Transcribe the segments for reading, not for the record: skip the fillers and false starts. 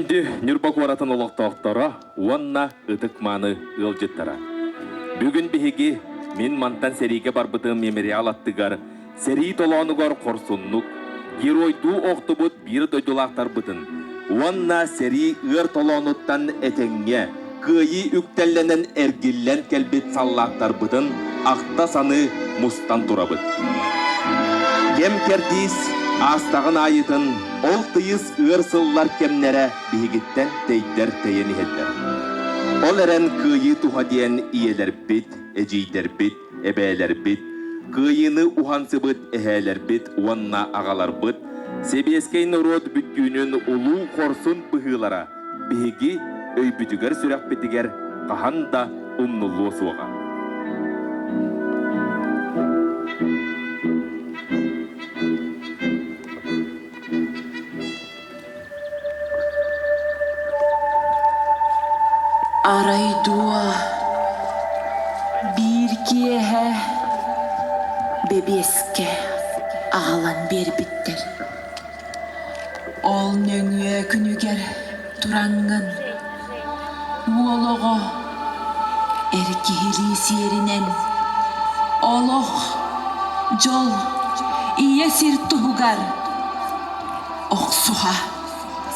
Күндү Ньурба куоратын олохтоохторо уонна ытык-мааны ыалдьыттара! Бүгүн биһиги мин мантан сэриигэ барбытым мемориал аттыгар сэрии толоонугар хорсуннук, геройдуу охтубут биир дойдулаахтарбытын уонна сэрии ыар толоонуттан этэҥҥэ, кыайыы үктэллэнэн эргиллэн кэлбит саллааттарбытын ахта-саныы мустан турабыт. Кэм-кэрдиис аастаҕын аайытын ол тыйыс ыар сыллар кэмнэрэ биһигиттэн тэйдэр тэйэн иһэллэр. Ол эрэн кыайыы туһа диэн ийэлэрбит, эдьиийдэрбит, эбээлэрбит, кыайыыны уһансыбыт эһээлэрбит уонна аҕаларбыт, сэбиэскэй норуот бүттүүнүн улуу хорсун быһыылара биһиги өйбүтүгэр-сүрэхпитигэр хаһан да умнуллуо суоҕа. Арай дуо, биир киэһэ бэбиэскэ аҕалан биэрбиттэр. Ол нөҥүө күнүгэр тураҥҥын, уол оҕо эр киһилии сиэринэн олох, дьол, ийэ сир туһугар Охсуһа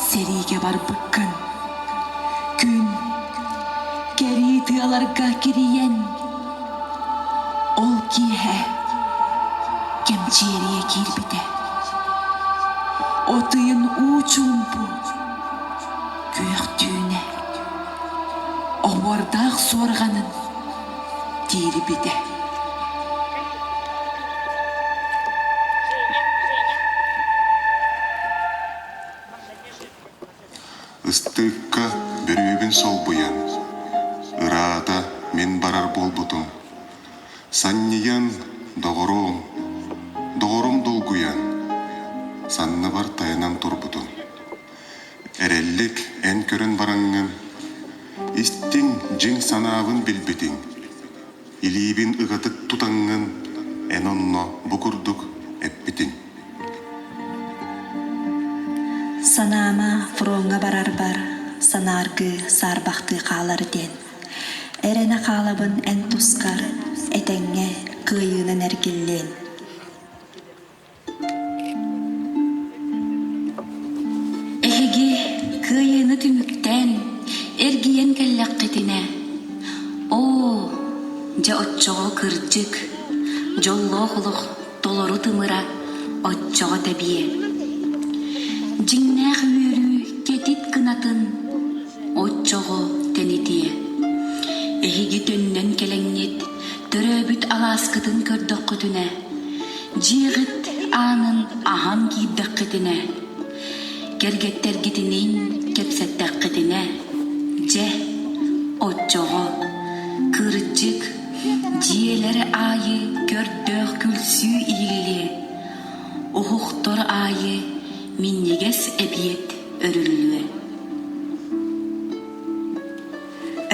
сэриигэ барбыккын, күн кэрии тыаларга кирийэн, ол киэһэ кэмчиэрийэ киирбитэ. От ыйын уу чуумпу күөх түүнэ оһуордаах суорҕанын киирбитэ. Ыстыыкка бөрүөбүн солбуйан, ыраата мин барар буолбутум. Санньыйан, доҕоруом, доҕорум долгуйан, санныбар тайанан турбутум. Эрэллик эн көрөн бараҥҥын, истиҥ дьиҥ санаабын билбитиҥ, илиибин ыгатык тутаҥҥын эн онно бу курдук эппитиҥ. Санаама фроҥҥа барарбар санааргыы саарбахтыы хаалар диэн. Эрэнэ хаалабын эн тускар, этэҥҥэ кыайыынан эргиллиэн. Эһиги кыайыыны түмүктээн, эргийэн кэллэххитинэ, оо, дьэ оччоҕо кырдьык, дьоллоох олох толору тымыра оччоҕо тэбиэ. Дьиҥнээх үөрүү кэтит кынатын оччоҕо тэнитиэ. Эһиги төннөн кэлэҥҥит, төрөөбүт алааскытын көрдөххүтүнэ, Дьиэҕит аанын аһан киирдэххитинэ, кэргэттэргитиниин кэпсэттэххитинэ, дьэ, оччоҕо, кырдьык, дьиэлэр аайы көрдөөх күлсүү иһиллиэ, оһохтор аайы минньигэс эбиэт өрүллүө.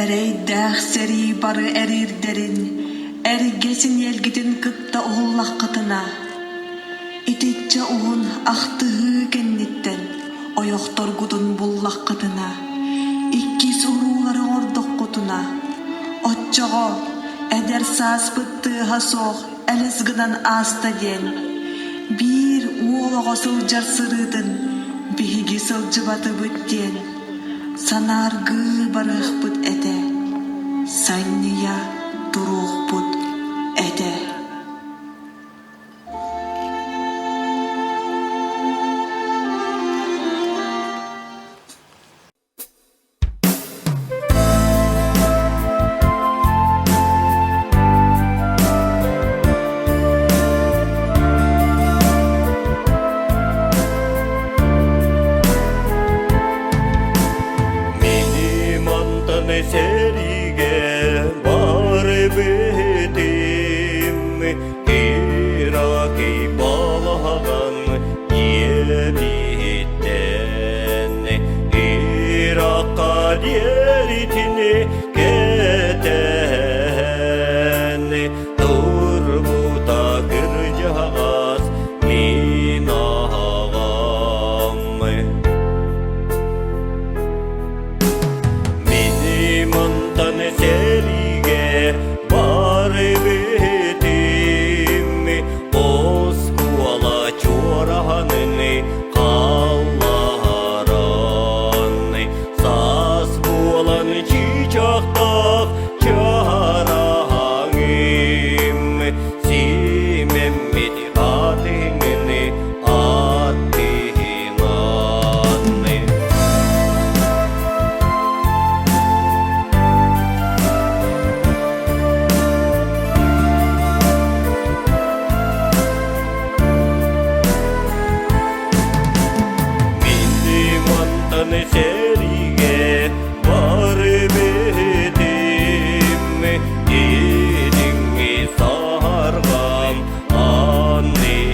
Эрэйдээх сэрии бары эриирдэрин, эргэ синиэлгитин кытта уһуллаххытына, итиччэ уһун ахтыһыы кэнниттэн ойохторгутун буллаххытына, иккис уруулары оҥордоххутуна, оччоҕо эдэр сааспыт тыаһа суох элэс гынан ааста диэн, биир уол оҕо сылдьар сырыытын биһиги сылдьыбатыбыт диэн Санааргыы барыахпыт этэ, санньыйа туруохпут этэ. Мини мантан сэриигэ барыбытын. мантан сэриигэ барбытым, илиҥҥи саһарҕам аннынан.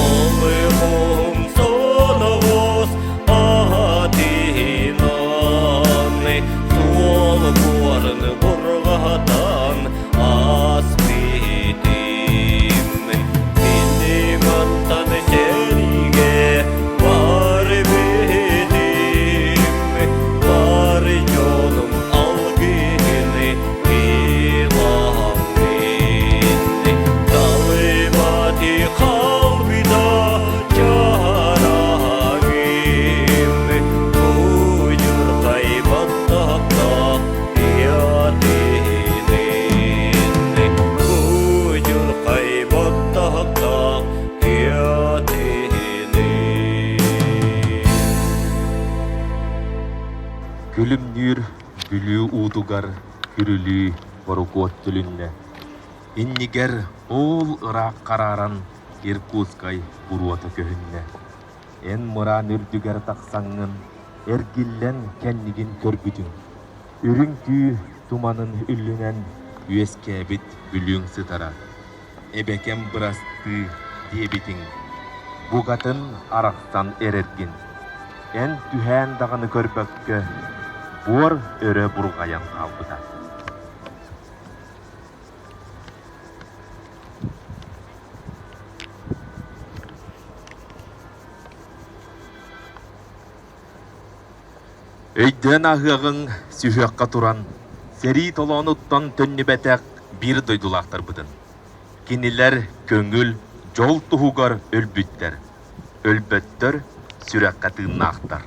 Олуһум соноҕос аатынан, суол буорун бурҕатан ааспытым. Кини мантан сэриигэ барбытым, бар дьонум алгыһын ыламмын. Талыбаты халбыта чараагым, Куйурхай баттахтаах Күлүмнүүр Бүлүү уутугар күрүлүү борукуот түлүннэ. Иннигэр ол ыраах харааран Иркутскай буруота көһүннэ. Эн мыраан үрдүгэр тахсаҥҥын, эргиллэн кэннигин көрбүтүҥ. Үрүҥ түү туманын үллүнэн үөскээбит бүлүүҥ сытара. Эбэкэм бырастыы диэбитиҥ, букатын арахсан эрэргин. Эн түһээн даҕаны көрбөккө, буор өрө бурҕайан хаалбыта. Өйдөөн ааһыаҕыҥ сүһүөххэ туран, сэрии толоонуттан төннүбэтэх биир дойдулаахтарбытын. Кинилэр көҥүл, дьол туһугар өлбүттэр, өлбөттөр, сүрэххэ тыыннаахтар.